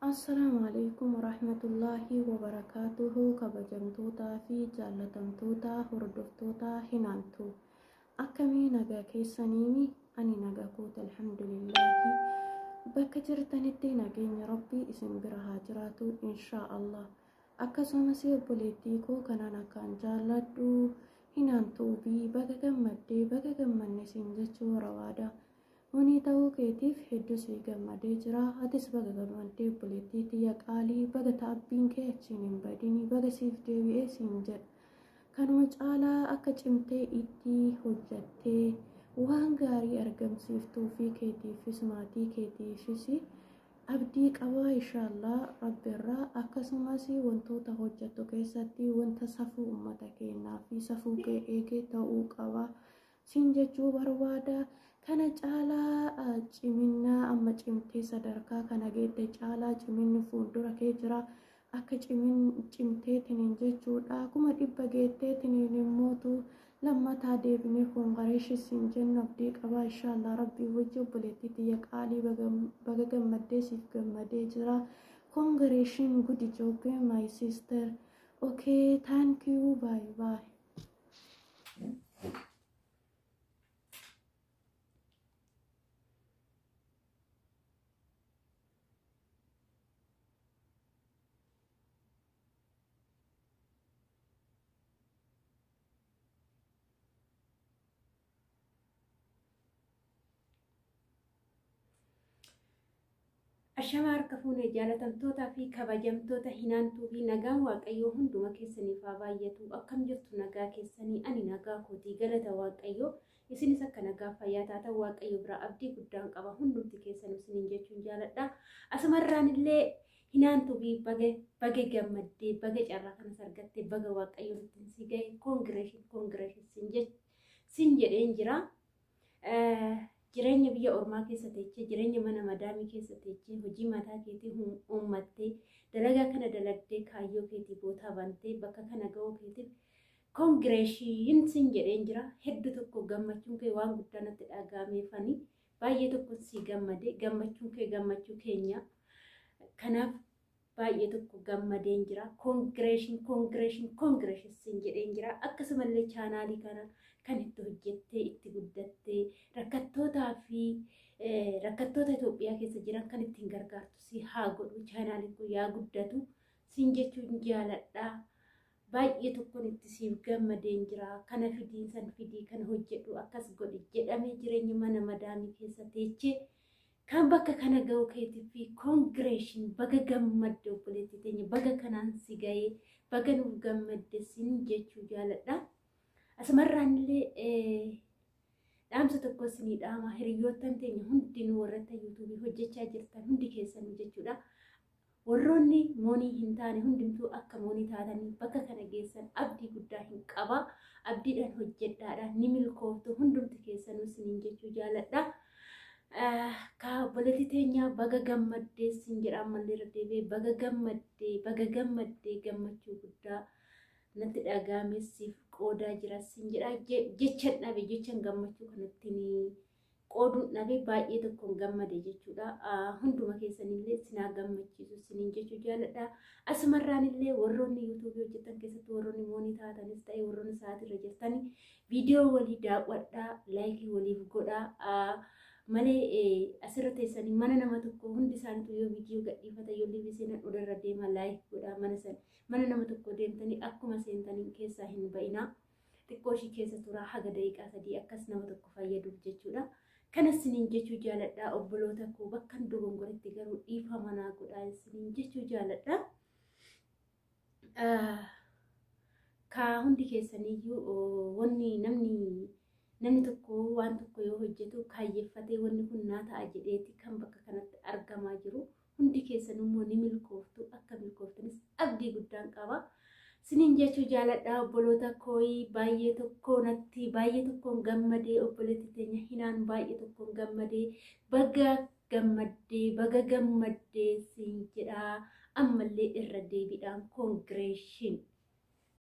Assalaamu alaikum warahmatullaahi wabarakaatuhu. Kabajamtootaa fi jaallatamtoota hordoftoota Hinaantu, akkamii nagaa keessaniimi? Ani nagaa koota, alhamdulillaahi. Bakka jirtanitti nageenya Rabbii isin bira haa jiraatu, inshaa Allah. Akkasumas obboleettii koo kanaan akkaan jaalladhu Hinaantuu fi baga gammaddee, baga gammanne siin jechuu barbaada. Monii ta'uu keetiif hedduu sii gammadee jira. Atis baga gammaddee, obboleettii tiyya qaalii, baga taabbiin kee achiin hin badini, baga siif deebi'ee siin jedha. Kanuma caalaa akka cimtee itti hojjattee waan gaarii argamsiiftuu fi keetiifis maatii keetiifis abdii qabaa, inshaallah, Rabbi irraa. Akkasumas wantoota hojjettu keessatti wanta safuu uummata keenyaa fi safuu kee eegee ta'uu qaba siin jechuu barbaada. Kana caalaa ciminaa amma cimtee sadarkaa kana geette caalaa ciminni fuuldura kee jira. Akka cimteetiniin jechuudha. 100,000 geetteetiniin immootu lammataa deebinee congratulation siin jennu abdii qabaa, inshaallah, Rabbii wajji. Obboleettii tiyya qaalii, baga gammaddee, siif gammadee jira. Congratulation, good job, my sister. Okay, thank you, bye bye. Ashama harka fuunee, jaalatamtootaa fi kabajamtoota Hinaantuu fi nagaan Waaqayyoo hunduma keessaniif haa baay'atu. Akkam jirtu, nagaa keessanii? Ani nagaa kootii, galata Waaqayyoo. Isinis akka nagaa fayyaa taatan Waaqayyo biraa abdii guddaan qaba. Hundumti keessan isiniin jechuun jaaladha. Asumarraan illee Hinaantuu fi baga baga gammaddee, baga carraa kanas argattee, baga Waaqayyoon ittiin si gahe, congratulation, congratulation sin jedheen jira. Jireenya biyya ormaa keessa teechee, jireenya mana madaamii keessa teechee, hojii mataa keetii uummattee, dalagaa kana dalagdee, kaayyoo keetii bootaa bantee bakka kana ga'uu keetiif congratulation sin jedheen jira. Hedduu tokko gammachuun kee waan guddaa natti dhaga'ameefani baay'ee tokko si gammade. Gammachuun kee gammachuu keenya. Kanaaf baay'ee tokko gammadeen jira. Congratulation, congratulation, congratulation sin jedheen jira. Akkasumallee chaanaalii kana kan itti hojjettee itti guddattee rakkattootaa fi rakkattoota Itoophiyaa keessa jiran kan ittiin gargaartu si haa godhu. Chaanaaliin kun yaa guddatu siin jechuun jaaladha. Baay'ee tokkoon itti siif gammadeen jira. Kana fidii, san fidii, kana hojjedhu, akkas godhi jedhamee jireenya mana madaamii keessa teechee kan bakka kana ga'u keetii fi congratulation, baga gammadde, obboleettii teenya, baga kanaan si ga'ee, baga nuuf gammadde siin jechuu jaaladha. Asumarraan illee dhaamsa tokko isinii dhaama, hiriyoottan teenya hundinuu, warroota YouTubeii hojjechaa jirtan hundi keessanuu jechuudha. Warroonni moonii hin taane hundumtuu akka moonii taatanii bakka kana geessan abdii guddaa hin qaba. Abdiidhaan hojjedhaadha. Ni milkooftu hundumti keessanuu isiniin jechuu jaaladha. Ka obboleettii teenya, baga gammaddee siin jedha. Ammallee irra deebi'ee baga gammaddee, baga gammaddee, gammachuu guddaa natti dhaga'ame siif qoodaa jira siin jedha. Jechan dhabe, jechan gammachuu kanatti qooduun dhabe, baay'ee tokkoon gammade jechuudha. Hunduma keessanillee sinaa gammachiisu siniin jechuu jaaladha. Asumarraan illee warroonni YouTubeii hojjetan keessatti warroonni moonii taatanis ta'e warroonni sa'aatirra jirtan, viidiyoo walii daawwadhaa, likeii waliif godhaa. Malee asirra teessanii mana nama tokko hundi isaaniitu yoo viidiyoo gadhiifatan, yoo liveii seenan, odarra deema like godhaa. Mana sana, mana nama tokko deemtanii akkuma seentanii keessaa hin ba'inaa. Xiqqoo ishii keessa turaa, haga daqiiqaa 3 akkas nama tokko fayyaduuf jechuudha. Kana isiniin jechuu jaaladha, obboloota koo. Bakka dogongoretti garuu dhiifama naa godhaa isiniin jechuu jaaladha. Ka hundi keessaniyyuu wanni namni tokko waan tokko yoo hojjetu kaayyeeffatee wanni kun naa ta'a jedheeti kan bakka kanatti argamaa jiru. Hundi keessan immoo ni milkooftu, akka milkooftanis abdii guddaan qaba. Sinin jechuu jaaladha, obboloota kooyi. Baay'ee tokko natti, baay'ee tokkoon gammadee. Obboleetti teenya Hinaan, baay'ee tokkoon gammadee, baga gammaddee, baga gammaddee siin jedha. Ammallee irra deebiidhaan congratulation.